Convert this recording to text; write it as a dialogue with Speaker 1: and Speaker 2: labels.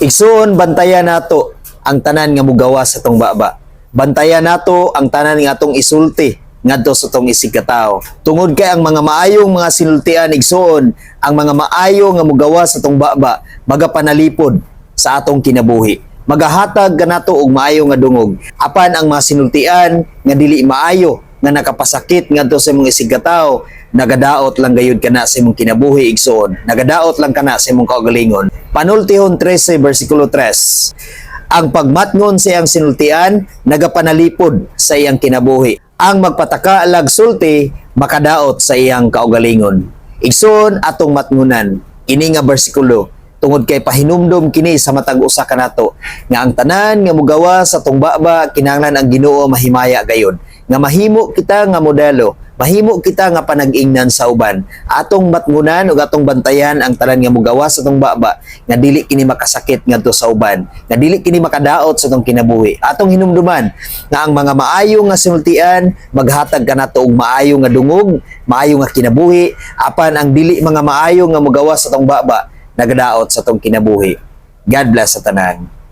Speaker 1: Igsuon, bantayan nato ang tanan nga mugawas sa atong baba. Bantayan nato ang tanan nga atong isulti ngadto sa atong isigkatao. Tungod kay ang mga maayong mga sinultian, igsuon, ang mga maayo nga mugawas sa atong baba, magapanalipod sa atong kinabuhi. Magahatag kanato og maayo nga dungog. Apan ang mga sinultian nga dili maayo, nga nakapasakit ngadto sa imong isigkatao, nagadaot lang gayud kana sa imong kinabuhi, igsuon. Nagadaot lang kana sa imong kaugalingon. Panultihon 13 versikulo 3. Ang pagmatngon sa iyang sinultian nagapanalipod sa iyang kinabuhi. Ang magpataka lag sulti makadaot sa iyang kaugalingon. Igsuon, atong matngunan ini nga bersikulo tungod kay pahinumdom kini sa matag usa kanato nga ang tanan nga mugawas sa atong baba, kinahanglan ang Ginoo mahimaya gayud nga mahimo kita nga modelo, mahimo kita nga panag-ingnan sa uban. Atong matngunan ug atong bantayan ang tanan nga mugawas sa atong baba nga dili kini makasakit ngadto sa uban, nga dili kini makadaot sa atong kinabuhi. Atong hinumduman nga ang mga maayo nga sinultian maghatag kanato og maayo nga dungog, maayo nga kinabuhi, apan ang dili mga maayo nga mugawas sa atong baba nagadaot sa atong kinabuhi. God bless sa tanan.